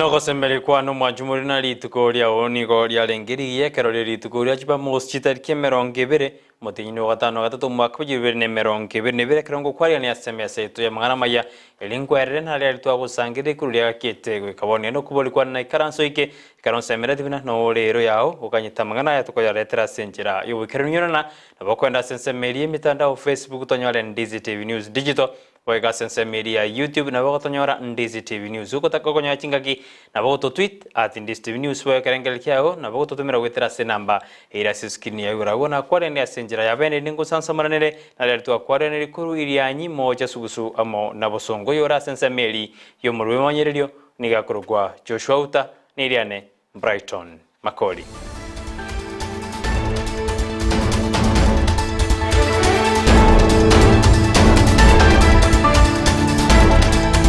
Nogosemeria kwane omwancho more na rituko riao nigo riarenge rigiya ekero rie rituko ria Jumamosi chitariki 20 omotienyi o gatano na gatato omwaka bwa 2022 ekero ngokwarigania ase emesa yaito y'amang'ana amaya erio nkwerere naria aria twagosangereria igoro riagakete goika bono naende okobori kwane naikaranse oike ekero nsemereti buna nore ero yao oganyete amang'ana aya tokoyaretera ase enchera y'oboikeranu nyora nabo okoenda ase ensemo eria y'emitandao Facebook tonyore Ndizi TV News Digital Goika ase ensemo eria ya YouTube nabo ogotonyora Ndizi TV News. Ogotaka okonyora chingaki nabo ogototweet at Ndizi TV News boigo ekerengererio kiago nabo ogototomera goetera ase enamba eira ase escreen ya igoro agwo nakwarende ase enchera ya bene erinde ngosansamoranere na riaria twakwaraniri korwa Irianyi moocha sugusu amo na bosongo oyore ase ensemo eria y'omorwebe omonyererio nigo akorokwa Joshua Uta na eriane Brighton Makori.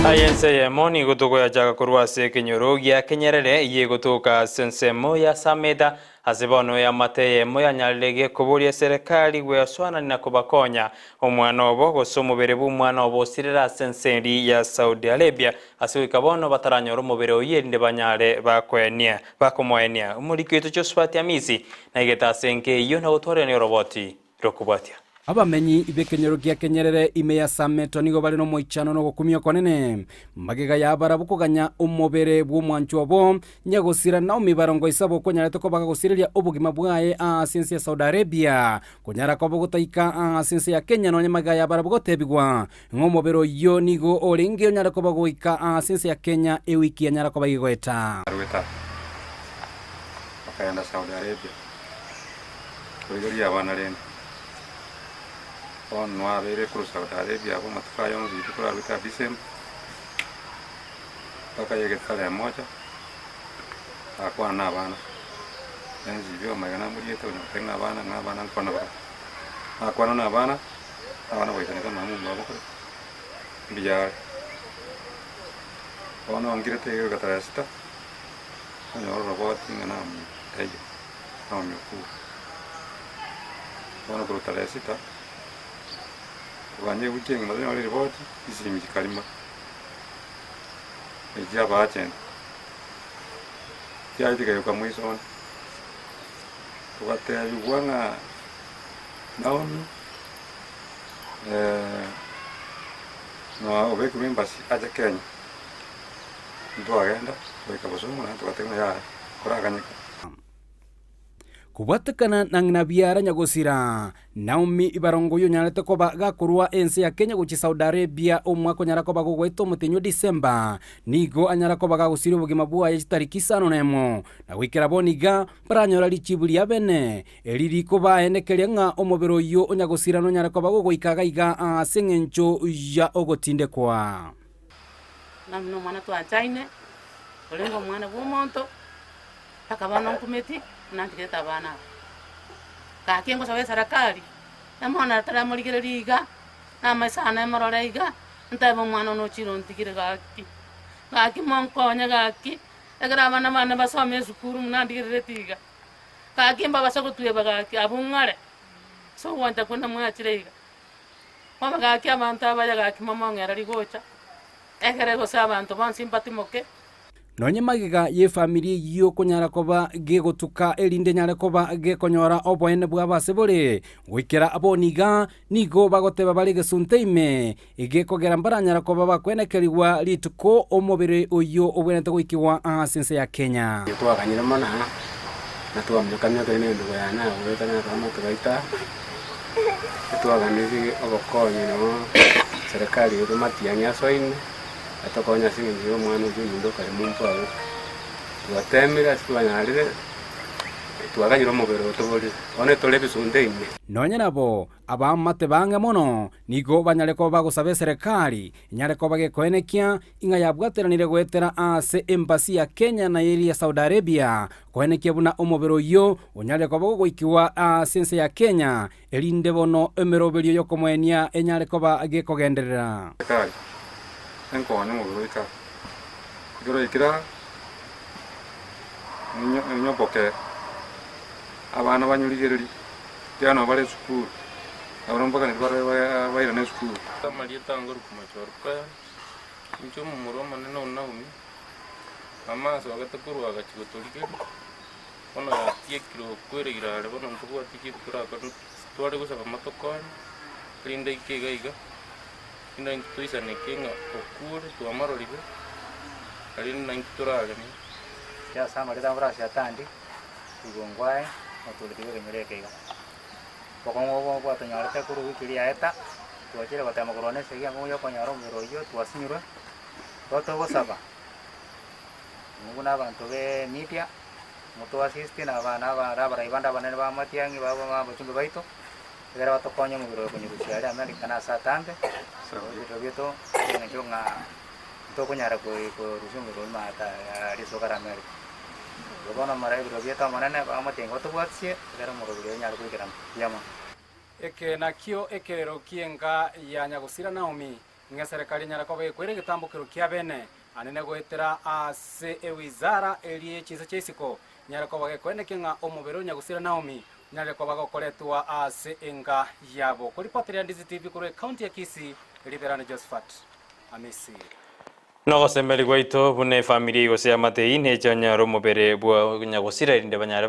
Aye ense eyemo nigo tokoyachaka korwa ase ekenyoro gia Kenyerere eyio egotoka ase ensemo ya Sameta ase bono eamate eyemo yanyarire gekoboria eserekari gwesoanania na kobakonya omwana obo gose omobere bw'omwana obo osirire ase ense eri ya Saudi Arabia Ase goika bono bataranyora omobere oyio erinde banyare bakoenia, bakomoenia. Omoriki oito Josphat Amisi naigete ase enka eyio na gotwarerania oroboti rw'okobwatia. Abamenyi b'ekenyoro gia Kenyerere ime ya Sameto nigo bare nomoichano na ogokumia okonene, magega y'abarabwo koganya omobere bw'omwanchwa obo, nyagosira Naomi Barongo Isabo okonyarete koba gagosireria obogima bwaye ase ense ya Saudi Arabia, konyara koba ogotaika ase ense ya Kenya nonya magega y'abarabwo gotebigwa Ng'a omobere oyio nigo orenge onyare koba goika ase ense ya Kenya ewiki yanyara koba igoeta. Arwete aa, bakagenda Saudi Arabia korigereria abana rende. Bono nwabeire korwa Saudi Arabia abwo amatuko aya onsi rituko rarwete aa December, mpaka yegete tarehe moja, agakwana na abana, nensibi omaiga namoriete onya goteba ng'a abana ng'a abana nkwana bare. Nakwana na abana. Abana goisaneka mama omwabo kore mbuya are. Bono ongirete iga goika tarehe sita, onyore oroboti ng'a Naomi taiyo, Naomi okure. Bono korwa tarehe sita, koganya ewiki engima tonyore riboti, chisimi chikarima, echia abaachenti, chiaye chigaika mwiso one, togatebiwa ng'a Naomi. Na obekirwe embasi ache Kenya, ntwagenda goika Bosongo naende togateba ng'a yaya koraganyeka. Kobwatekana na ng'ina biara nyagosira, Naomi Barongo oyio onyarete koba gakorwa ense ya Kenya gochia Saudi Arabia omwaka onyara koba gogoeta omotenyi o December, nigo anyara koba gagosiria obogima bwaye chitariki isano na emo, na goikera bono iga mbaranyora richibu ria bene Eri rikobaenekeria ng'a omobere oyio onya gosira nonyare koba gogoika gaiga ase engencho ya ogotindekwa. Nami nomwana twanchaine, orenge omwana bw'omonto, mpaka bono nkumeti, buna ntigete abana aba. Gaki ngosaba eserekari, emono taramorigereria iga, na amaiso ane emorore iga, ntebe omwana one ochire ontigire gaki, gaki monkonye gaki, ekero abana bane basome esukuru buna ndigerereti iga. Gaki mbabase gotweba gaki abwo ng'are ase ogwancha kwane mwachire iga. Bono gaki abanto abaya gaki momong'era rigocha, egere gose abanto bonsi mbatimoke. Nonye magega y'efamiri eyio konyara koba gegotuka erinde enyare koba gekonyora oboene bwabo ase bore, goikera bono iga nigo bagoteba bare egesunte ime, egekogera mbaranyara koba bakwenekerigwa rituko omobere oyio obwenerete goikigwa ase ense ya Kenya. Twaganyire mono aa, na twamioka-miokire na endugu yane agoeta na abaamate baito aa, etwaganirie obokonyi nabo serikali yaito matiang'i asoine, atokonye ase eng'encho ya omwana oyio ominto okare mumpu abwo. Twatemire ase twanyarire, twaganyire omobere oyo toborire, bono etore ebisunte ime. Nonya nabo, Abaamate bang'e mono nigo banyare koba bagosaba eserekari enyare koba gekoenekia ing'a yabwateranire goetera ase embassy ya Kenya na eria ya Saudi Arabia koenekia buna omobere oyio onyare koba gogoikigwa ase ense ya Kenya erinde bono emeroberio yokomoenia enyare koba gekogenderera. Serikali enkonye omobere oika ekero oikire aa onyoboke abana banyorigererie. Ekiagera nabo bare esukuru, nabo mbaganeti bairane esukuru. Amarieta ango Rukumacho Rukaya, inche omomura omonene o Naomi. Mama asogete korwa agachia gotorigeria, bono yatiekire okwereire are bono ntobwati chinto torakore tware gosaba matokonye, erinde aike iga iga, rinde intwe toisaneke ng'a okure twamarorire, erinde naintwe torareme. Ase amareta abore ase Atandi, rigongo aye, otooreti bw'ekenyoro eke iga. Obokong'u obo bwatonyorete korwa ewiki eria yaeta, twachire gotema korwana esegi enkong'u ya okonyora omobere oyio twasinyirwe, igo togosaba, intwe buna abanto be emedia, motoassist na abana abare abarai bande abanene ba Matiang'i babo ba abachumbe baito, ekere batokonye omobere oyo konyorusia aria America na ase atambe, ebirero biaito ase eng'encho ng'a ntokonyara koi korusia omobere oyio maate aria ase okare America. Igo bono mara ebirero biaito Omonene bamotebia ng'a otobwatisie, ekero omoroberi oyo onyare goikerana. Mbuya mono. Eke nakio ekerero ki'enka ya nyagosira Naomi, ng'a eserekari enyare koba ekwere egetambokero kia bene, anene goetera ase ewizara eria ye chinse chia isiko, enyare koba gekoenekia ng'a omobere o nyagosira Naomi onyare koba gokoretwa ase enka yabo. Koripoteria Ndizi TV korwa ecounty ya Kisii, Riberane Josephat Amisi. Nogosemeria gwaito buna efamiri eye gose eamate eyio neche onyore omobere bwa nyagosira erinde banyare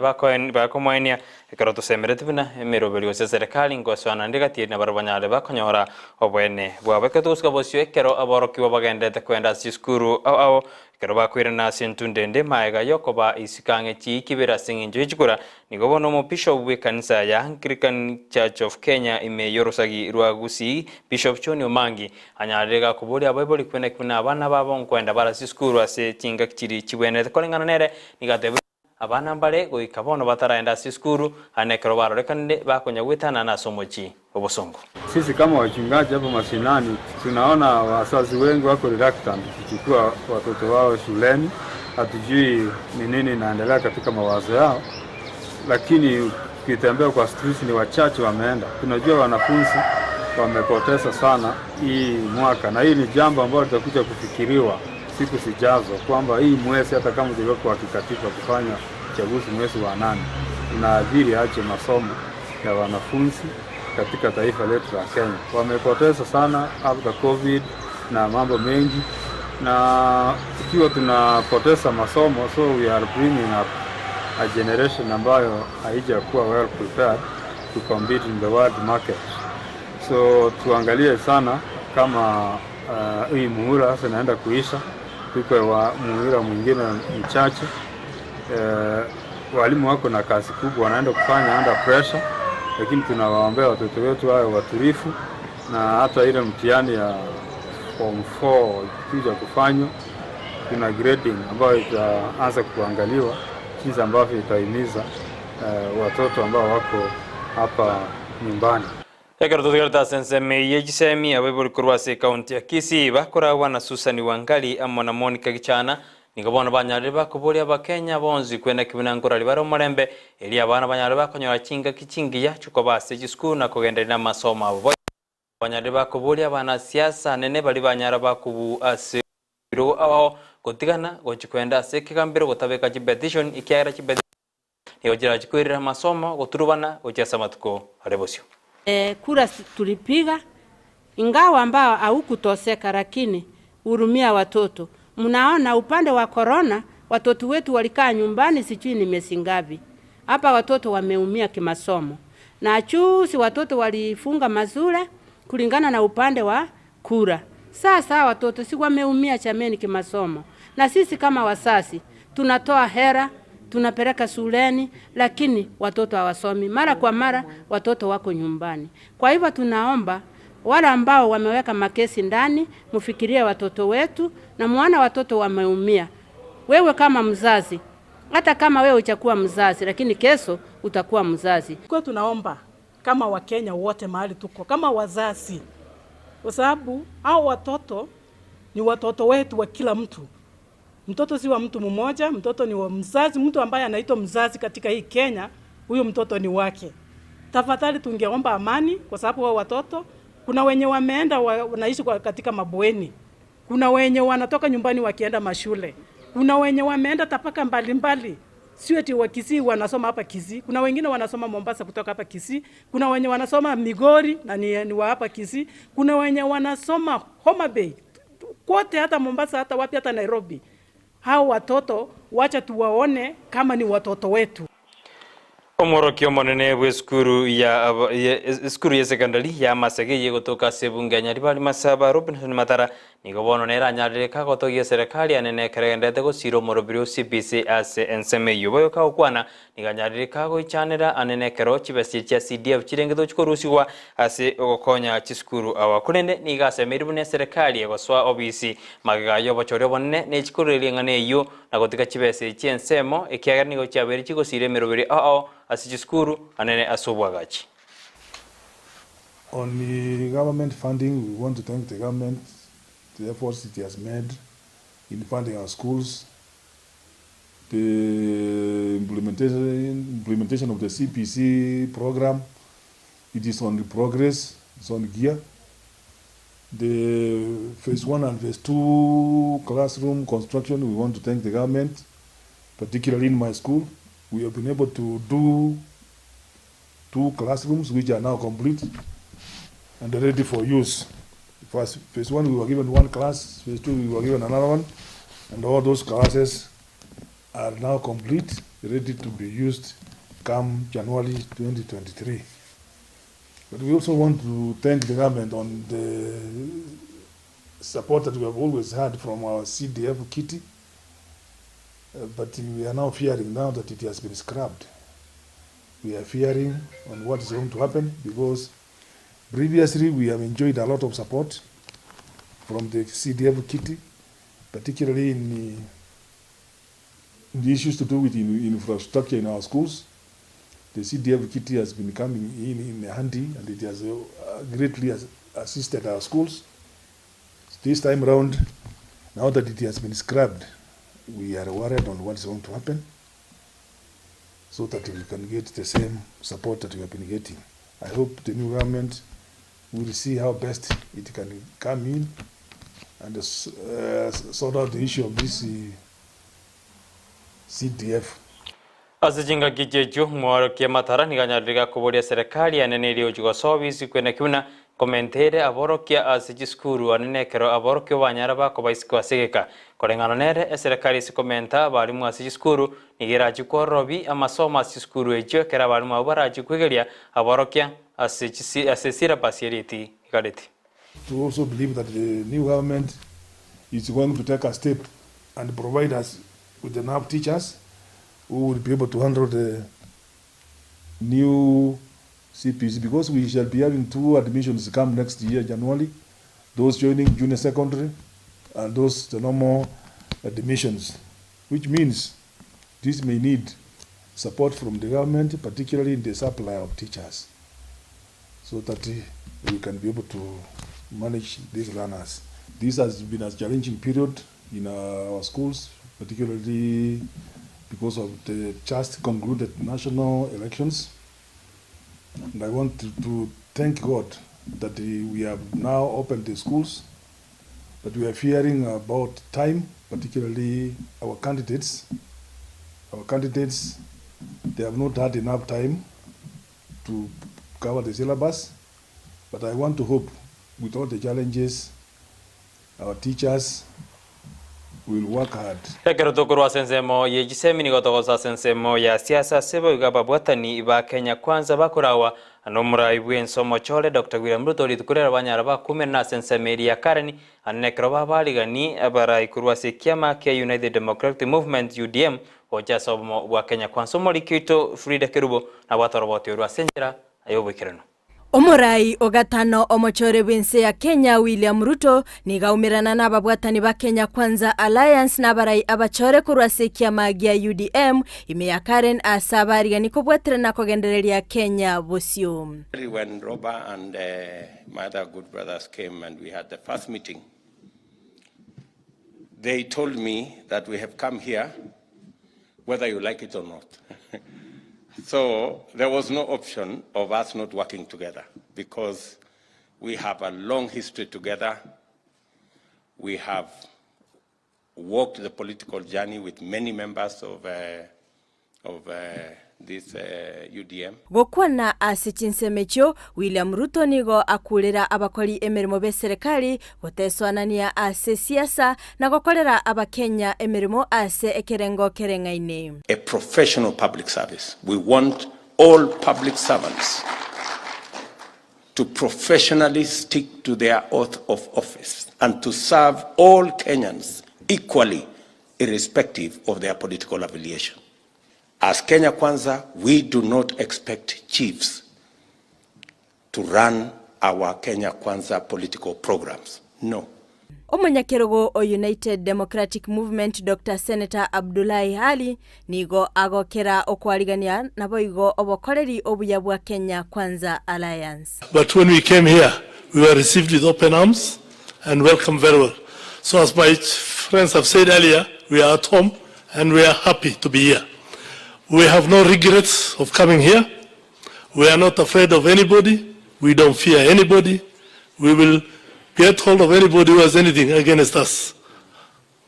bakomoenia ekero tosemereti buna emeroberi gose eserekari ngosoana naende gati eri nabarabwo banyare bakonyora oboene bwabo. Ekero togosuka bosio ekero aborokigwa bagenderete koenda ase chisukuru ao ao ekero bakoirana ase entunda ende magega yokoba isiko ang'e chiiki ibere ase eng'encho ye chikura Nigo bono omobishop bw'ekanisa ya Anglican Church of Kenya ime y'orosagi rwa Gusii, Bishop John Omangi, anyarire gakoboria abaibori kweneki buna abana babo nkoenda bare ase chisukuru ase chingaki chiria chibwenerete. Koreng'ana nere, nigo atebire buna abana mbare goika bono bataraenda ase chisukuru, aye nekero barorekanire bakonya goetanana ase omochie obosongo. Sisi kama wachungaji hapa mashinani tunaona wazazi wengi wako reluctant kuchukua watoto wao shuleni. Hatujui ni nini inaendelea katika mawazo yao, lakini ukitembea kwa streets ni wachache wameenda. Tunajua wanafunzi wamepoteza sana hii mwaka, na hii ni jambo ambalo litakuja kufikiriwa siku zijazo, kwamba hii mwezi hata kama tulikuwa kikatiba kufanya uchaguzi mwezi wa nane, inaathiri aje masomo ya wanafunzi katika taifa letu la Kenya. Wamepoteza sana after COVID na mambo mengi, na ikiwa tunapoteza masomo, so we are bringing up a generation ambayo haijakuwa well prepared to compete in the world market. So tuangalie sana kama hii muhula sasa inaenda kuisha, tupe wa muhula mwingine mchache. Walimu wako na kazi kubwa wanaenda kufanya under pressure, lakini tunawaombea watoto wetu wawe watulivu, na hata ile mtihani ya form 4 ikikuja kufanywa, kuna grading ambayo itaanza kuangaliwa jinsi ambavyo itahimiza watoto ambao wako hapa nyumbani. Ekero totigarete ase ensemo eyio chisemi, abaibori korwa ase ekaunti ya Kisii bakoragwa na Susan Wangari amo na Monica Gichana nigo bono banyarire bakoboria abakenya bonsi kwena ki buna nkorari bare omorembe erio abana banyare bakonyora chingaki chingiya chikoba ase chisukuru na kogendereria namasomo abo. Boigo banyarire bakoboria abanasiasa nene baria banyara bakobu ase ebirogo ao ao gotigana gochi kwenda ase ekegambero gotabeka chipetition ekiagera chipetition nigo chirachi koirera amasomo goturubana gochia ase amatuko are bosio. Kura tulipiga ingawa ambao haukutoseka, lakini hurumia watoto. Mnaona upande wa corona watoto wetu walikaa nyumbani sijui ni miezi ngapi. Hapa watoto wameumia kimasomo, na juzi watoto walifunga mazule kulingana na upande wa kura. Sasa watoto si wameumia chameni kimasomo, na sisi kama wazazi tunatoa hera tunapeleka shuleni, lakini watoto hawasomi. Mara kwa mara watoto wako nyumbani. Kwa hivyo tunaomba wale ambao wameweka makesi ndani, mfikirie watoto wetu na muone watoto wameumia. Wewe kama mzazi, hata kama wewe utakuwa mzazi, lakini kesho utakuwa mzazi. Kwa tunaomba kama Wakenya wote mahali tuko, kama wazazi, kwa sababu hao watoto ni watoto wetu wa kila mtu. Mtoto si wa mtu mmoja, mtoto ni wa mzazi. Mtu ambaye anaitwa mzazi katika hii Kenya, huyo mtoto ni wake. Tafadhali tungeomba amani, kwa sababu wao watoto kuna wenye wameenda wanaishi katika mabweni, kuna wenye wanatoka nyumbani wakienda mashule, kuna wenye wameenda tabaka mbalimbali, sio eti wa Kisii wanasoma hapa Kisii, kuna wengine wanasoma Mombasa kutoka hapa Kisii, kuna wenye wanasoma Migori na ni wa hapa Kisii, kuna wenye wanasoma Homa Bay, kote hata Mombasa, hata wapi, hata Nairobi. Hao watoto wacha tuwaone kama ni watoto wetu. Omworokia omonene bw'esukuru ya esukuru y'esekondari ya Masege eyio egotoka ase ebunge ya Nyaribari Masaba, Robinson Matara, nigo bono nere anyarire kagotogia eserekari anene ekero egenderete gosiira omorobiri o CBC ase ensemo eyio. Boigo kagokwana nigo anyarire kagoichanera anene ekero chibesa chia CDF chirenge tochi korusigwa ase ogokonya chisukuru awa. Korende nigo asemeiri buna eserekari egosoa obisi magega y'obochori obonene ne chikorureria eng'ana eyio na gotiga chibesa echi ensemo, ekiagera nigo chiabeire chigosiira emeroberi ao ao ase chisukuru anene ase oboagachi. On the government funding, we want to thank the government, the efforts it has made in funding our schools, the implementation, implementation of the CPC program, it is on the progress, it's on gear. The phase one and phase two classroom construction, we want to thank the government, particularly in my school. We have been able to do two classrooms which are now complete and ready for use. First, phase one, we were given one class, phase two, we were given another one, and all those classes are now complete, ready to be used come January 2023. But we also want to thank the government on the support that we have always had from our CDF kitty. But we are now fearing now that it has been scrapped. We are fearing on what is going to happen because previously we have enjoyed a lot of support from the CDF kitty, particularly in the, in the issues to do with infrastructure in our schools. The CDF kitty has been coming in, in handy and it has greatly assisted our schools. This time round, now that it has been scrapped, we are worried on what is going to happen so that we can get the same support that we have been getting. I hope the new government will see how best it can come in and sort out the issue of this CDF. Ase chingaki chi'echio mworokia matara nigo anyarire gakoboria serikali anene eria gochia gosoa obisi kwene buna komentere aborokia ase chisukuru anene ekero aborokia banyara bakoba isiko ase egeka. Koreng'ana nere eserekari ase komenta abarimu ase chisukuru nigo erachie kwororobi amasomo ase chisukuru echio ekero abarimu abwo barachie kwegeria aborokia ase chisi ase syllabus eria etigareti. To also believe that the new government is going to take a step and provide us with enough teachers who will be able to handle the new CPC because we shall be having two admissions come next year, January, those joining junior secondary and those the normal admissions, which means this may need support from the government, particularly in the supply of teachers, so that we can be able to manage these learners. This has been a challenging period in our schools, particularly because of the just concluded national elections. And I want to, to thank God that we have now opened the schools, but we are fearing about time, particularly our candidates. Our candidates, they have not had enough time to cover the syllabus, but I want to hope with all the challenges, our teachers will work hard. Ekero tokorwa ase ensemo ya echisemi nigo togosa ase ensemo ya siasa ase boigo ababwatani ba Kenya Kwanza bakorawa nomorai bwa ensomo chore Dr. William Ruto rituko rero banyara bakumerana ase ensemo eria ya Karen anene ekero babarigani abarai korwa ase ekiama kia United Democratic Movement UDM gocha ase obomo bwa Kenya Kwanza omoriki oito Frida Kerubo nabwate oroboti orwo ase enchera y'oboikeranu. Omorai ogatano omochore bw'ense ya Kenya William Ruto nigo aumerana nababwatani ba Kenya Kwanza Alliance na abarai abachore korwa ase ekiama gia UDM ime ya Karen ase abarigani kobwaterana na kogendereria Kenya bosio. When Roba and my other good brothers came and we had the first meeting, they told me that we have come here whether you like it or not. So there was no option of us not working together because we have a long history together. We have walked the political journey with many members of this uh, UDM. Gokwana ase chinsemo echio, William Ruto nigo akurera abakori emeremo b'eserekari gotesoanania ase siasa na gokorera Abakenya emeremo ase ekerengo kereng'aine. A professional public service. We want all public servants to professionally stick to their oath of office and to serve all Kenyans equally, irrespective of their political affiliation. As Kenya Kwanza, we do not expect chiefs to run our Kenya Kwanza political programs. No. Omonyakerogo o United Democratic Movement Doctor Senator Abdullahi Ali nigo agokera okwarigania naboigo obokoreri obuya bwa Kenya Kwanza Alliance. But when we came here, we were received with open arms and welcomed very well. So as my friends have said earlier, we are at home and we are happy to be here. We have no regrets of coming here. We are not afraid of anybody. We don't fear anybody. We will get hold of anybody who has anything against us.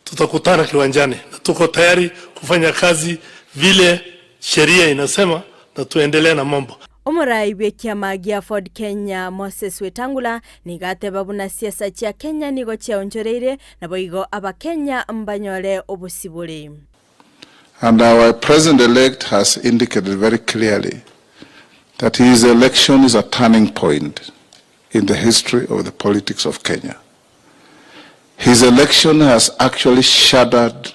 Tutakutana kiwanjani na tuko tayari kufanya kazi vile sheria inasema na tuendelee na mambo. Omorai bw'ekiama gia Ford Kenya Moses Wetangula nigo ateba buna siasa chia Kenya nigo chiaonchoreire naboigo abakenya mbanyore obosibore. And our president-elect has indicated very clearly that his election is a turning point in the history of the politics of Kenya. His election has actually shattered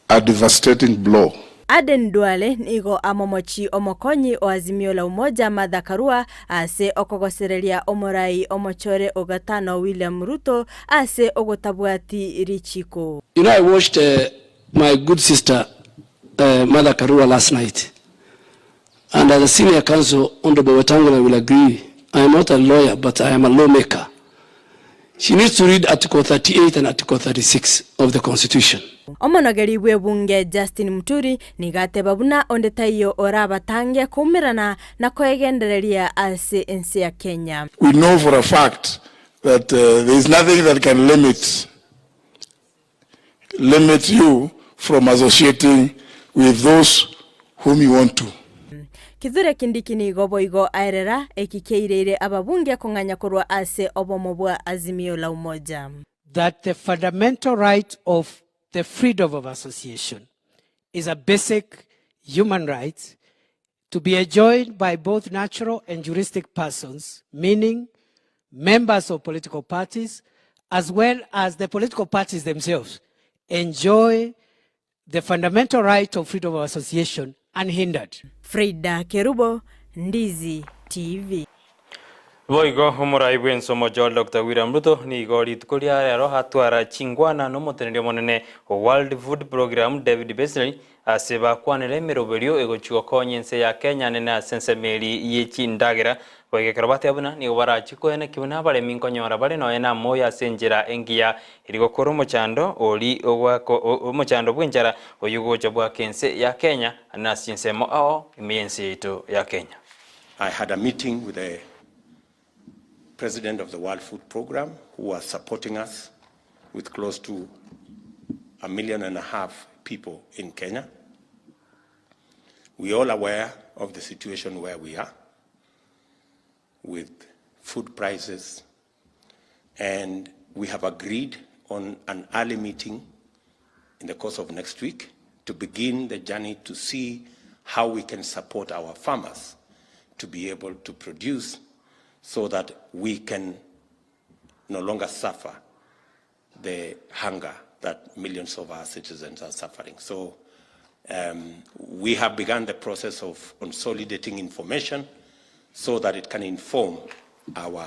a devastating blow. Aden Duale nigo amomochi omokonyi o Azimio la Umoja Martha Karua ase okogosereria omorai omochore o gatano William Ruto ase ogotabwati richiko. You know I watched uh, my good sister uh, Martha Karua last night and as a senior counsel Honorable Wetangula will agree I am not a lawyer but I am a lawmaker. She needs to read Article 38 and Article 36 of the Constitution. Omonogeri bw'ebunge Justin Muturi nigo ateba buna onde taiyo orabatange koumerana na koegendereria ase ense ya Kenya. We know for a fact that uh, there is nothing that can limit limit you from associating with those whom you want to. Kithure Kindiki nigo boigo aerera eki keireire ababunge kong'anya korwa ase obomo bwa Azimio la Umoja. That the fundamental right of the freedom of association is a basic human right to be enjoyed by both natural and juristic persons, meaning members of political parties, as well as the political parties themselves, enjoy the fundamental right of freedom of association unhindered. Frida Kerubo, Ndizi TV. Boigo omorai bw'ensomo Joel Dr. William Ruto nigo rituko ria rero atwara chingwana n'omoteneneri omonene o World Food Program David Beasley ase bakwanera emeroberio egochi gokonya ense ya Kenya nene ase ensemeri ye chindagera Boigo ekero bateba buna nigo barachie koenekia buna abaremi nkonyora bare nonya namoyo ase enchera engiya eri gokora omochando ori ogoaka omochando bw'enchara oyio gocha bwaka ense ya Kenya na ase chinsemo ao ime y'ense yaito ya Kenya. I had a meeting with the president of the World Food Program who are supporting us with close to a million and a half people in Kenya. We all aware of the situation where we are with food prices, and we have agreed on an early meeting in the course of next week to begin the journey to see how we can support our farmers to be able to produce so that we can no longer suffer the hunger that millions of our citizens are suffering. So um, we have begun the process of consolidating information so that it can inform our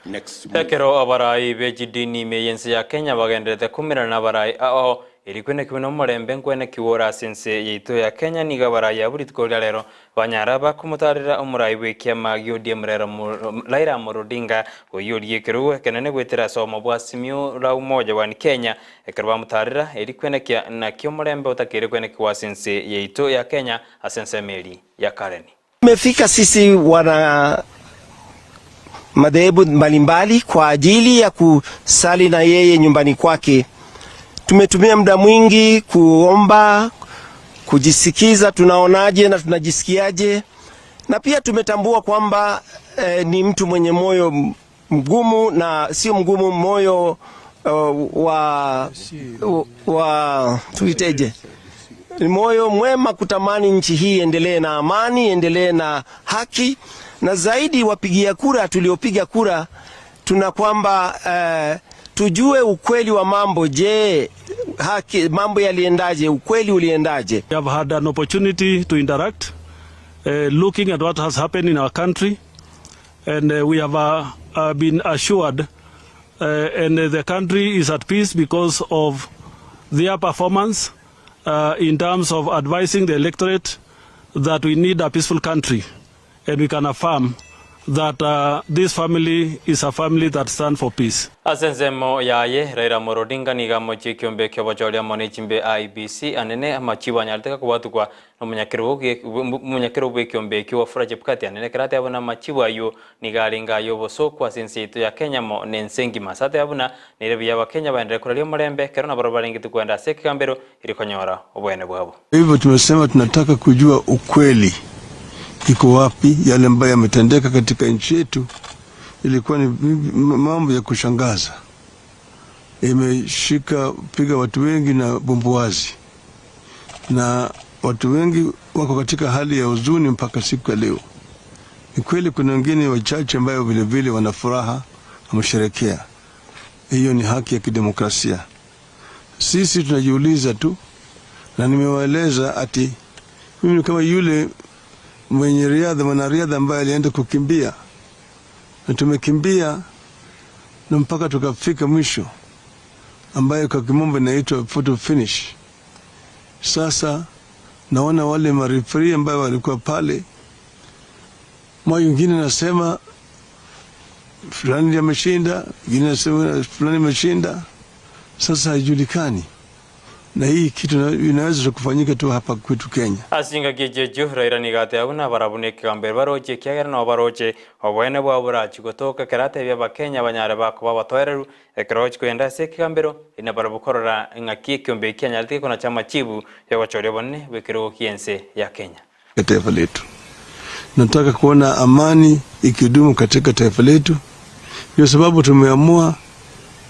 next move. Ekero abarai be chidini ime y'ense ya Kenya bagenderete kumerana n'abarai ao eri kwenekiwa nomorembe nkwenekiwa ore ase ense yaito ya Kenya nigo abarai abwo rituko ria rero banyara bakomotarera omorai bw'ekiama gia ODM Raila Amolo Odinga oyio oria ekerogo ekenene goetera ase obomo bwa Azimio la Umoja One Kenya ekero bamotarera eri kwenekia naki omorembe otakeire kwenekiwa ase ense yaito ya Kenya ase ensemo eri ya Karen. Tumefika sisi wana madhehebu mbalimbali kwa ajili ya kusali na yeye nyumbani kwake. Tumetumia muda mwingi kuomba, kujisikiza tunaonaje na tunajisikiaje, na pia tumetambua kwamba eh, ni mtu mwenye moyo mgumu na sio mgumu, moyo uh, wa, wa tuiteje, ni moyo mwema kutamani nchi hii endelee na amani, endelee na haki, na zaidi wapigia kura tuliopiga kura tuna kwamba eh, tujue ukweli wa mambo. Je, haki mambo yaliendaje? Ukweli uliendaje? We have had an opportunity to interact, looking at what has happened in our country, and we have been assured, and the country is at peace because of their performance in terms of advising the electorate that we need a peaceful country, and we can affirm that this family is a family that stands for peace. Ase ensemo yaye, Raila Amolo Odinga nigo amochie ekiombe ki'obochori amo ne chimbe IEBC anene amachibo anyarete gakobwatukwa nomonyakerogo bw'ekiombe ekio Wafula Chebukati anene ekero ateba buna amachibo ayio nigo arenge ay'obosooku ase ense yaito ya Kenya amo nense engima ase ateba buna nere buya abakenya baenderere koraria omorembe ekero nabarabwo barengete kwenda ase ekegambero erio konyora oboene bwabo. Kwa hivyo tumesema tunataka kujua ukweli iko wapi, yale ambayo yametendeka katika nchi yetu ilikuwa ni mambo ya kushangaza, imeshika piga watu wengi na bumbuazi, na watu wengi wako katika hali ya huzuni mpaka siku ya leo. Ni kweli kuna wengine wachache ambayo vilevile wana furaha wamesherekea, hiyo ni haki ya kidemokrasia. Sisi tunajiuliza tu, na nimewaeleza ati mimi ni kama yule mwenye riadha, mwanariadha ambaye alienda kukimbia na tumekimbia na mpaka tukafika mwisho ambayo kwa kimombo inaitwa photo finish. Sasa naona wale mareferi ambayo walikuwa pale, mwa wengine nasema fulani ndiye ameshinda, wengine nasema fulani ameshinda. Sasa haijulikani, na hii kitu inaweza kufanyika tu hapa kwetu Kenya. Ase chingaki echi echio, Raila nigo ateba buna barabwo na ekegambero baroche ekiagera nabo baroche oboene bwabo borachie gotoka ekero atebia abakenya banyare bakoba abatoereru ekero ogochia kogenda ase ekegambero erio nabarabwo korora ng'aki ekiombe eki kianyarete gekonacha amachibu yogochoria obonene bw'ekerogo ki'ense ya Kenya. Taifa letu. Nataka kuona amani ikidumu katika taifa letu, ndio sababu tumeamua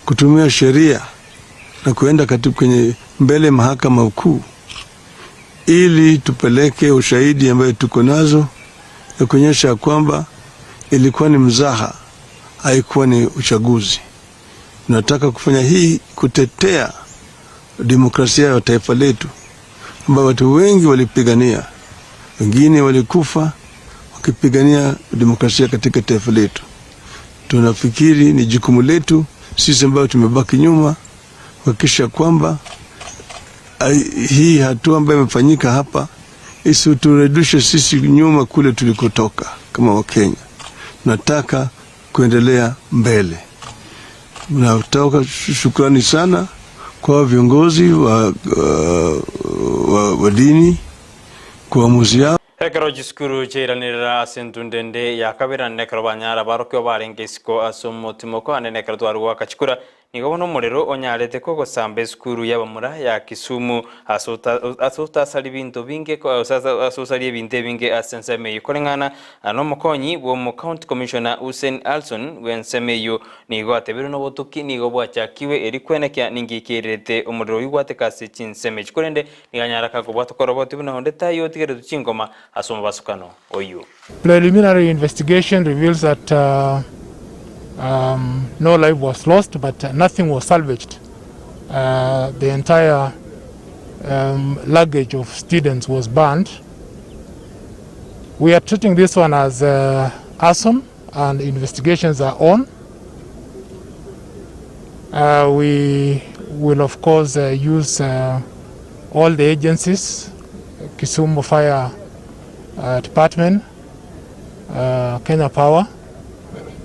kutumia sheria na kuenda katika kwenye mbele mahakama kuu ili tupeleke ushahidi ambayo tuko nazo ya kuonyesha kwamba ilikuwa ni mzaha, haikuwa ni uchaguzi. Tunataka kufanya hii kutetea demokrasia ya taifa letu ambayo watu wengi walipigania, wengine walikufa wakipigania demokrasia katika taifa letu. Tunafikiri ni jukumu letu sisi ambayo tumebaki nyuma kuhakikisha kwamba hii hatua ambayo imefanyika hapa isiturudishe sisi nyuma kule tulikotoka kama Wakenya. Tunataka kuendelea mbele. Natoka shukrani sana kwa viongozi wa, wa, wa dini kwa uamuzi yao. Ekero chisukuru chiairanerera ase entunda ende ya kabere naende ekero banyara abarokigwa barenge isiko ase omotimoko ande nekero tware goaka chikura, nigo bono omorero onyarete kogosamba esukuru y'abamura ya Kisumu ase ase otasari binto binge ase osarie ebinto ebinge ase ensemo eyio. Koreng'ana nomokonyi bw'omo county commissioner Hussein Alson bw'ensemo eyio nigo ateberwe nobotuki nigo bwachakiwe erio kwenekia ninki kererete omorero oyio gwateka ase chinsemo echi korende Nigo anyaraka kobwata okoroboti buna onde taiyo otigeretwe chingoma ase omobasukano oyio. Preliminary investigation reveals that uh, um, no life was lost but nothing was salvaged. Uh, the entire um, luggage of students was burned. We are treating this one as uh, arson and investigations are on. Uh, we will of course uh, use uh, all the agencies, Kisumu Fire uh, Department, uh, Kenya Power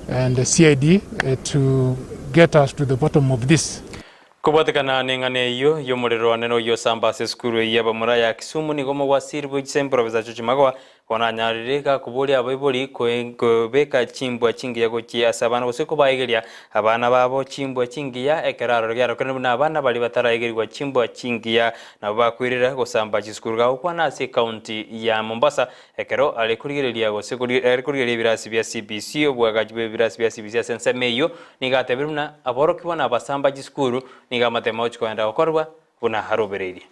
and the CID uh, to get us to the bottom of this. Kobwatekana neng'ana eyio y'omorero one noyio osamba ase esukuru eyio y'abamura ya Kisumu nigo omogwasiri bwe chisemi Professor George Magoha Bono anyarire gakoboria abaibori kobeka chimbwa chingiya gochia ase abana gose kobaegeria abana babo chimbwa chingiya ekero arore gearokeranie buna abana baria bataraegerigwa chimbwa chingiya nabo bakoirera gosamba chisukuru gagokwana ase ecounty ya Mombasa ekero are korigereria gose are korigereria ebirasi bia CBC obwagachi bwe ebirasi bia CBC ase ensemo eyio nigo atebire buna aborokigwa na abasamba chisukuru nigo amatemo agochia kogenda gokorwa buna arobereirie.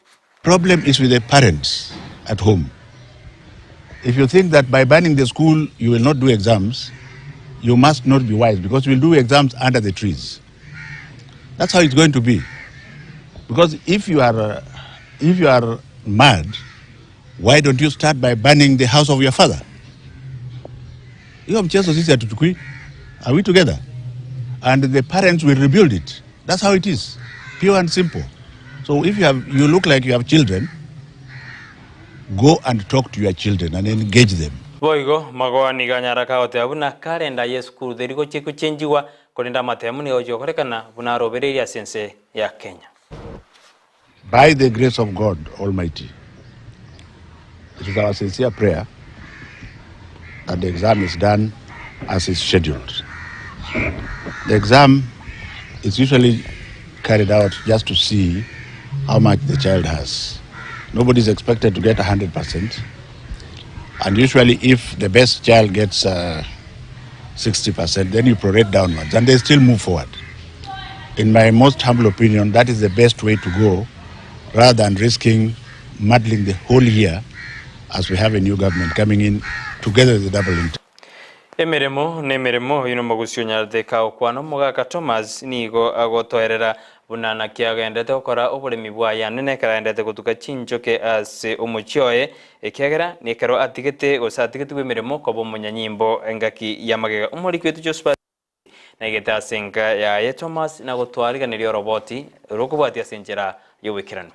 Problem is with the parents at home. If you think that by banning the school you will not do exams, you must not be wise because you will do exams under the trees. That's how it's going to be. Because if you are, if you are mad, why don't you start by banning the house of your father? Hiyo mchezo sisi hatuchukui. Are we together? And the parents will rebuild it. That's how it is. Pure and simple. So if you have you look like you have children, go and talk to your children and engage them. Boigo magoa nigo anyara kagoteba buna kalenda y'esukuru teri gochia gochenchigwa, korende amatemu nigo agochia gokorekana buna arobereirie ase ense ya Kenya. By the grace of God Almighty, it is our sincere prayer that the exam is done as is scheduled. The exam is usually carried out just to see how much the child has. Nobody is expected to get 100%. And usually, if the best child gets 60%, then you prorate downwards and they still move forward. In my most humble opinion, that is the best way to go rather than risking muddling the whole year as we have a new government coming in together with the double intake. Emeremo nemeremo oyio nomogusi onyarete kagokwana omogaka Thomas nigo agotoerera buna naki agendete gokora oboremi bwaye ande na ekero agendete gotuka chinchoke ase omochie oye ekiagera nekero atigete gose atigetigwe emeremo koba omonyanyimbo engaki ya magega. Omoriki oito Josephat naigete ase enka yaye Thomas na gotwariganeria oroboti rokobwatia ase enchera y'oboikeranu.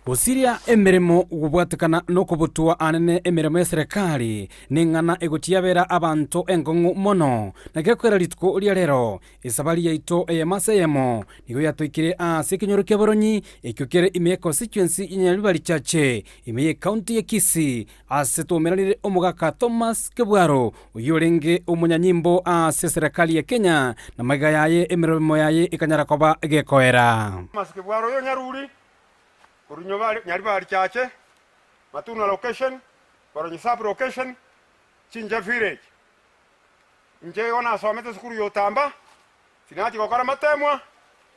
Gosiria emeremo gobwatekana nokobutwa anene emeremo y'eserekari neng'ana egochiabera abanto enkong'u mono. Naki gekoera rituko ria rero, esabari yaito eyemo ase eyemo nigo yatoikire ase ekenyoro kia Boronyi, ekio kere ime ye constituency ya Nyaribari Chache, ime ye county ya Kisii, ase twaumeranire omogaka Thomas Kebwaro, oyio orenge omonyanyimbo ase eserekari ya Kenya, na magega yaye emeremo yaye ekanyara koba gekoera. Thomas Kebwaro oyo Nyaruri, korwa nyomba Nyaribari Chache, Matuna Location, Boronyi Sub Location, Chinja Village. Inche igo nasomete esukuru ya Otamba, tinachia gokora matemwa,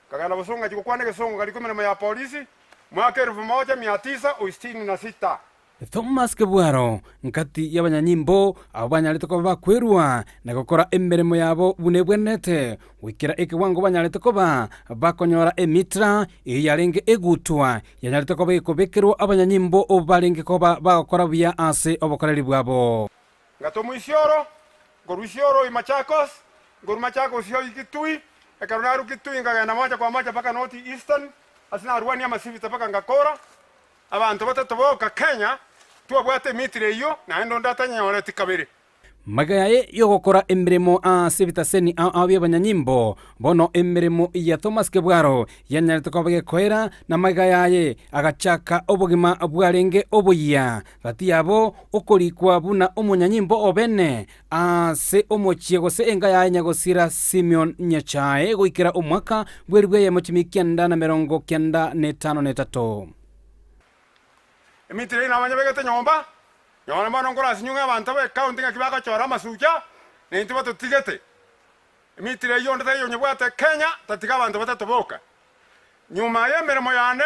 nkagenda bosongo ngachia gokwana egesongo nkarikwa emeremo ya polisi, mwaka elfu moja mia tisa sitini na sita. Thomas Kebwaro, nkati y'abanyanyimbo abwo banyarete koba bakwerua na gokora emeremo yabo buna ebwenerete, goikera ekewango banyarete koba bakonyora emitra eyio yarenge egutwa yanyarete koba ekobekerwa abanyanyimbo barenge koba bagokora buya ase obokoreri bwabo. Ngatomwa Isiolo, nkorwa Isiolo oi Machakos, nkorwa Machakos oi Kitui, ekero narwa Kitui nkagenda mocha kwa mocha mpaka North Eastern, ase narwania amasivita mpaka ngakora. Abanto batato boka Kenya twabwate emitiri eyio, naende onde atanyenyoreti kabere. Magega yaye y'ogokora emeremo ase ebitaseni ao ao bi'abanyanyimbo, bono emeremo ya Thomas Kebwaro yanyarete koba gekoera, na magega yaye agachaka obogima bwarenge oboyia gati yabo okorikwa buna omonyanyimbo obene ase omochie gose enka yaye nyagosira Simeon Nyachae goikera omwaka bw'elifu eyemo chimia kianda na merongo kianda na etano na etato. Emitiri eyio nabanyebegete nyomba, nyora bono nkorasinywe ng'a abanto b'ecounty ng'aki bagochora amasucha, na intwe batotigete. Emitiri eyio onde taiyo onyebwate Kenya, tatiga abanto batato boka. Nyuma y'emeremo yane,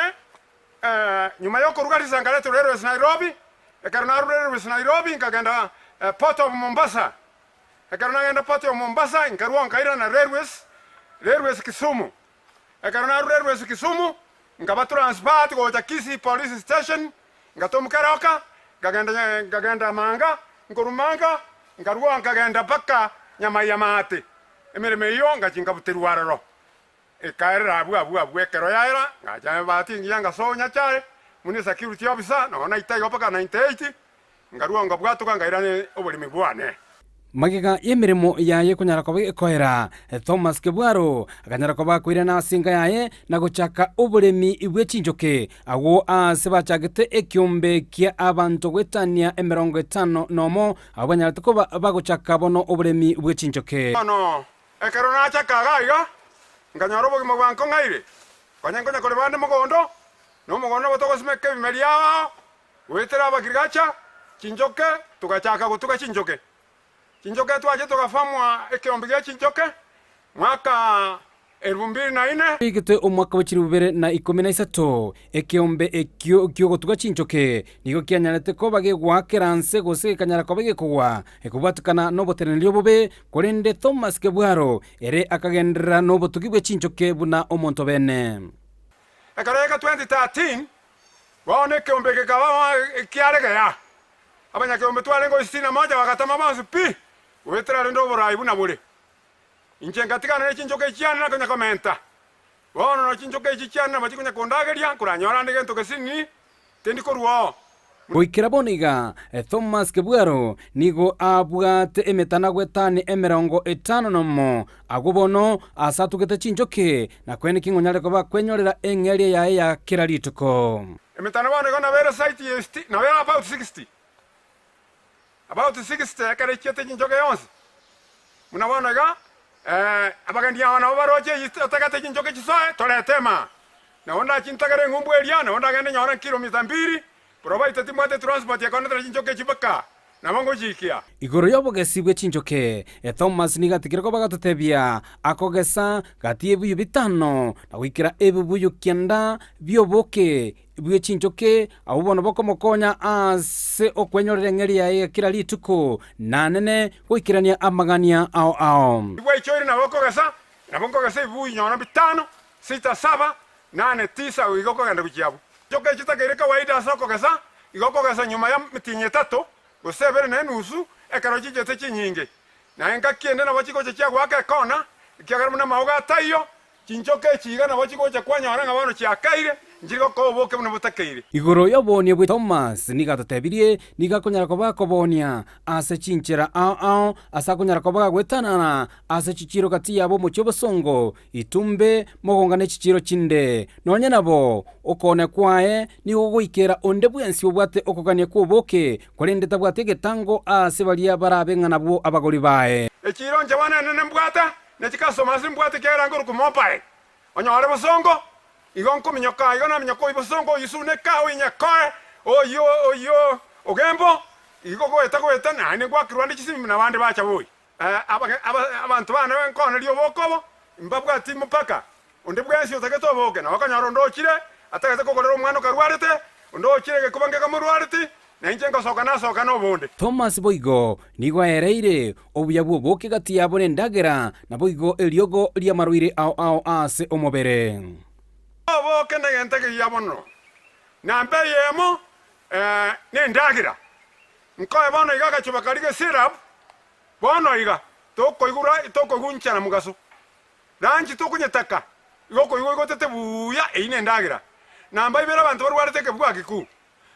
nyuma y'okoruga risa nkaretwa Railways Nairobi, ekero narure Railways Nairobi nkagenda Port of Mombasa. Ekero nagenda Port of Mombasa nkarwao nkairana Railways, Railways Kisumu. Ekero narure Railways Kisumu, nkaba transferred gocha Kisii Police Station, ngatoma Keroka, nkagenda nkagenda Manga, nkorwa Manga, nkarwao nkagenda mpaka Nyamai Amaate. Emeremo eyio ngachia nkabuterwa aroro. Ekaerera abwo abwo abwo ekero yaera, ngacha ebahati engiya ngasoa Nyachae, buna esecurity officer, nonya naita igo mpaka 98, nkarwao nkabwatoka nkairana oboremi bwane. Magega y'emeremo yaye konyara koba gekoera, Thomas Kebwaro akanyara koba akoirana ase enka yaye na gochaka oboremi bwe chinchoke, agwo aase bachagete ekiombe kia abanto goetania 51 abwo banyarete koba bagochaka bono oboremi bwe chinchoke. Bono ekero nachaka iga iga, nkanyora obogima bwankong'aire, konya nkonya korema ande mogondo, na omogondo nabo togosimeka ebimeri ao, Goetera Abagirigacha chinchoke, togachaka gotuga chinchoke. Chinchoke twache togafamwa ekeombe gie chinchoke mwaka 2004. Igete omwaka bwe chilifu bibere na ikomi na isato, ekeombe ekio ki'ogotuga chinchoke nigo kianyarete koba gegoakera nse gose gekanyara koba gekogwa, ekobwatekana noboteneneri obobe, korende Thomas Kebwaro ere akagenderera nobotugi bwe chinchoke buna omonto bene. Ekero eka 2013 Bono ekeombe gekaba ekiaregea, abanyakeombe twarenge o sitini na moja bagatama bonsi pi, goetera rende oboraai buna bore. Inche ngatigana ne chinchoka echi chiane na konya komenta. Bono no chinchoka echi chiane nabo chikonya kondageria, nkoranyore ande gento gesinini, tindi korwa oo. Goikera bono iga, Thomas Kebwaro nigo abwate emetanagwa etani 51, agwo bono ase atugete chinchoki, na kweneki ng'onyare koba kwenyorera eng'eria yaye ya kera rituko. Emetano bono igo nabo ere site ye sti, nabo ere about 60, about 60 ekero echiete chinchoki yonsi. Buna bono iga, abagendi aba nabo baroche eyio totagete chinchoki chisoe, torete emaa. Nabo ndachintagere eng'umbu eria, nabo ndagende nyore kilomita mbiri, Probaite timbwate transport ekondetera chinchoki echi mpaka nabo ngochiikia. Igoro y'obogesi bwe chinchoki, Thomas nigo atigire koba agatotebia, Akogesa gati y'ebibuyu bitano na goikera ebibuyu kianda bi'oboke bwe chinchoki, abwo bono bokomokonya ase okwenyorera eng'eria yaye ya kera rituko, na nene goikerania amagania ao ao. Bwaichoire nabo okogesa, nabo nkogesa ebibuyu nyoro bitano, sita, saba, Nane tisa igo okogenda gochia abwo. Chinchoka echi chitakeire kawaida ase okogesa, igo okogesa nyuma ya emetienyi etato, gose ebere na enusu, ekero chichete chinyinge. Na engaki ende nabo chigocha chiagoaka ekona, ekiagera buna amaogo ataiyo, chinchoka echi iga nabo chigocha kwanyora ng'a bono chiakeire, nchiri gokoa oboke buna botakeire. Igoro y'oboonia bwe Thomas nigo atotebirie nigo akonyara koba akoboonia ase chinchera ao ao ase akonyara koba gagoetanana ase chichiiro gati yabo omochie obosongo Itumbe mogonga ne chichiiro chinde. Nonya nabo, okoonea kwaye nigo gogoikera onde bwensi obwate okogania kw'oboke, korende tabwati egetango aase baria barabe ng'a nabwo abagori baye. Echiiro inche bono enene mbwate, ne chikastomers mbwate ekiagera nkorokwa mobile. Onyore bosongo, igo nkominyoka igo naminyoka oyio bosongo oyio suneka oyio nyakoe oyio oyio ogembo, igo goeta goeta naende ngwakirwe ande chisimi buna abande bacha boyio. Abanto baane nkooneria oboke obo, mbabwati mopaka. Onde bwensi otagete oboke, nabo okonyora onde ochire, atagete kogorera omwana okarwarete, onde ochire egekuba nkekamorwareti, na inche ngosoka nasoka nobonde. Thomas boigo nigo aereire obuya bw'oboke gati yabo nendagera, naboigo eriogo ri'amarwaire ao ao ase omobere. Oboke negento ekiya mono, namba eyemo nendagera. Nkoe bono iga agachuba karia gesirap, Bono iga, tokoigura tokoigunchana mogaso, ranchi tokonyetaka, igo okoigwa oigotete buya, eyio nendagera. Namba ibere abanto barwarete ekebua gekuu.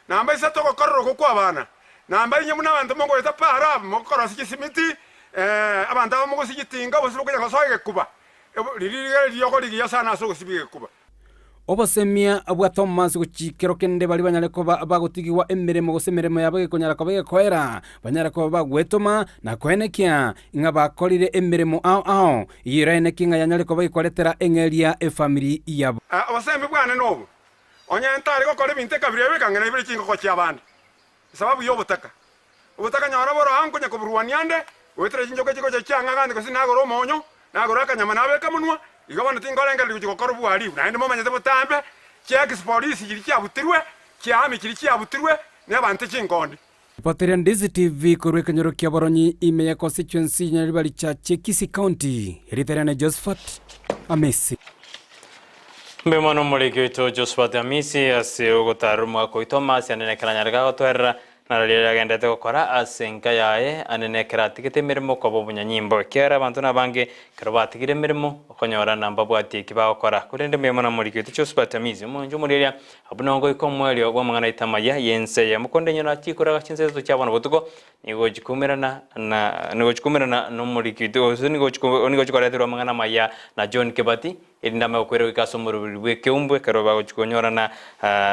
Namba isato ogokorera okwo kw'abana. Namba inye buna abanto mogoeta para, mokorosia chisimiti, abanto aba mogosia chitinga, gose mokonya gosoa egekuba. Riria riogo rigiya sana ase ogosibia egekuba. Obosemia bwa Thomas gochia kende baria banyare koba bagotigigwa emeremo gose emeremo yabo gekonyara koba egekoera, banyare koba bagwetoma na koenekia ng'a bakorire emeremo ao ao, eyio eraenekie ng'a yanyare koba ekoretera eng'eria efamiri yabo. Obosemia bwane nobo, onye ntari gokora ebinto ekabira ebe ekang'ina ibere chingoko chi'abande, esababu y'obotaka. Obotaka nyora boro aa nkonya koburwania ande, goetera chinchoka chigocha chiang'agane gose nagore omonyo, nagore akanyama nabeke monwa, igo bono tinkorengereria gochia gokora obohalifu. Naende momanyete botambe, chi'ex polisi chiria chiabutirwe, chi'army chiria chiabutirwe, na abanto chinkondi. Ripoteria Ndizi TV korwa ekenyoro kia Boronyi ime ya constituency Nyaribaricha chia Kisii County, erieta riane Josephat Amisi. Mbuya mono omoriki oito Josephat Amisi ase ogotarera omogaka oito Thomas ande nekero anyare gagotwerera. Nararia riagendete gokora ase enka yaye ande nekero atigete emeremo koba obonyanyimbo, ekiagera abanto nabange ekero batigire emeremo okonyora na mbabwati eki bagokora. Korende mbuya mono amoriki oito Josephat Amisi, omonche omoriaria abwo nongo goika omoerio bw'amang'ana aito amaya y'ense eyemo. Konde inwe nachikore chinsa isato chia bono botuko, nigo gochikumerana na nigo gochikumerana nomoriki oito gose nigo nigo chikoreterwa amang'ana amaya na John Kebati, Erinde ame gokwera goika ase omoroberi bw'ekeumbu ekero bagochia konyorana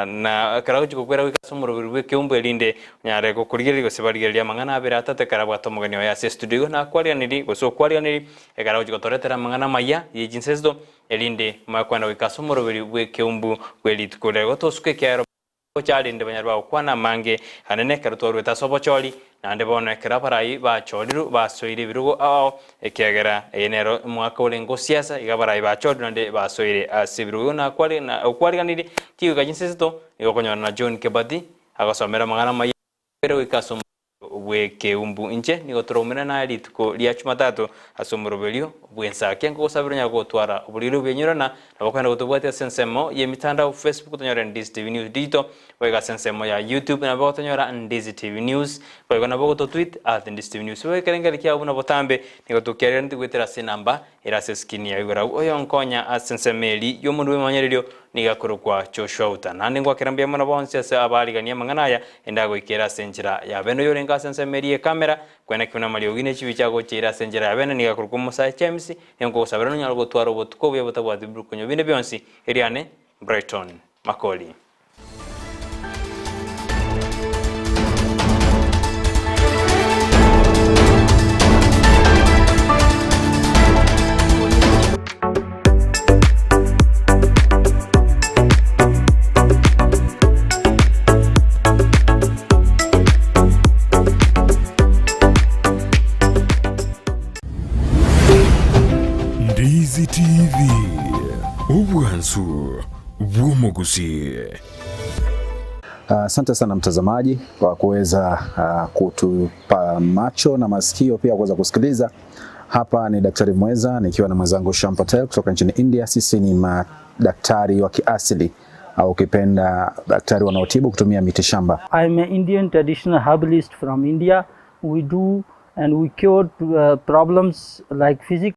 na ekero agochia gokwera goika ase omoroberi bw'ekeumbu erinde onyare gokorigereria gose barigererie amang'ana abere atato ekero abwate omogeni oye ase estudio igo nakwariganirie gose okwariganirie ekero agochia gotoretera amang'ana amaya ye chinsesto erinde omanye kogenda goika ase omoroberi bw'ekeumbu bwe rituko riria igo tosuke ekiagera Gocharinde banyare bagokwana amange anene ekero twaruete ase obochori, naende bono ekero abarai bachorirwe basoire ebirogo ao, ekiagera eye nero omwaka orenge osiasa, iga abarai bachorirwe naende basoire ase ebirogo. Igo nakware na okwariganirie chigoika chinsa isato, nigo okonyora na John Kebati agosomera amang'ana amaya ere goika ase bw'ekeumbu. Inche nigo toraumera naye rituko ria Chumatatu ase omoroberio bw'ensake, nkogosabera onyare gotwara oboriri obuya-nyorana, nabo okogenda gotobwatia ase ensemo y'emitandao Facebook otonyore Ndizi TV News Digital, boigo ase ensemo ya YouTube nabo ogotonyora Ndizi TV News, boigo nabo ogototweet at Ndizi TV News. Boigo ekerengerio kiao buna botambe nigo tokiareraneti goetera ase enamba ere ase eskrini yago igoro agwo. Oyonkonya ase ensemo eri y'omonwe bw'emanyererio nigo akorokwa Joshua Uta. Naende ngwakera mbuya mono bonsi ase abarigania amang'ana aya, Endagoikere ase enchera ya bene oyorenge ase ensemo eria y'ekamera, kwenekigwe namariogi ne chibicha agochiire ase enchera ya bene, nigo akorokwa omosae James, nigo nkogosabera nonyare gotwara obotuko obuya botabwati birukonyo binde bionsi, eriane Brighton Makori. Ndizi TV, obwansu bw'omogusii. Asante sana mtazamaji kwa kuweza kutupa macho na masikio pia kuweza kusikiliza. Hapa ni Daktari Mweza nikiwa na mwenzangu Sham Patel kutoka nchini India. Sisi ni madaktari wa kiasili au ukipenda daktari wanaotibu kutumia miti shamba. I'm an Indian traditional herbalist from India. We do and we cure problems like physical